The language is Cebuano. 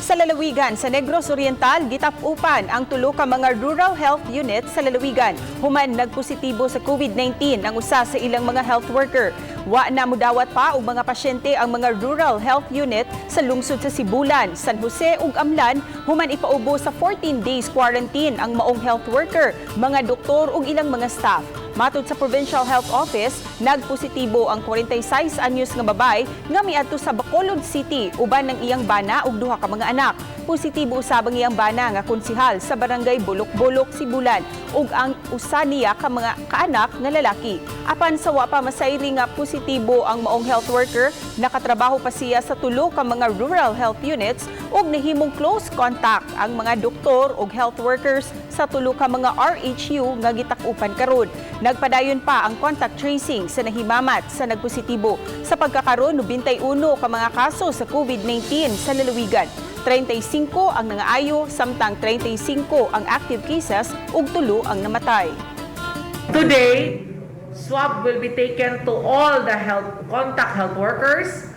Sa lalawigan, sa Negros Oriental, gitap-upan ang tulo ka mga rural health unit sa lalawigan. Human nagpositibo sa COVID-19 ang usa sa ilang mga health worker. Wa na mudawat pa og mga pasyente ang mga rural health unit sa lungsod sa Sibulan, San Jose ug Amlan human ipaubo sa 14 days quarantine ang maong health worker, mga doktor ug ilang mga staff. Matod sa Provincial Health Office, nagpositibo ang 46 anyos nga babae nga miadto sa Bacolod City uban ng iyang bana ug duha ka mga anak. Positibo usab ang iyang bana nga konsihal sa Barangay Bulok-Bulok, Sibulan, ug ang usa niya ka mga kaanak nga lalaki. Apan sa wa pa masayri nga positibo ang maong health worker, nakatrabaho pa siya sa tulo ka mga rural health units ug nahimong close contact ang mga doktor ug health workers sa tulo ka mga RHU nga gitak-upan karon. Nagpadayon pa ang contact tracing sa nahimamat sa nagpositibo. Sa pagkakaron, 91 ka mga kaso sa COVID-19 sa lalawigan. 35 ang nangaayo, samtang 35 ang active cases ug 3 ang namatay. Today, swab will be taken to all the health contact health workers.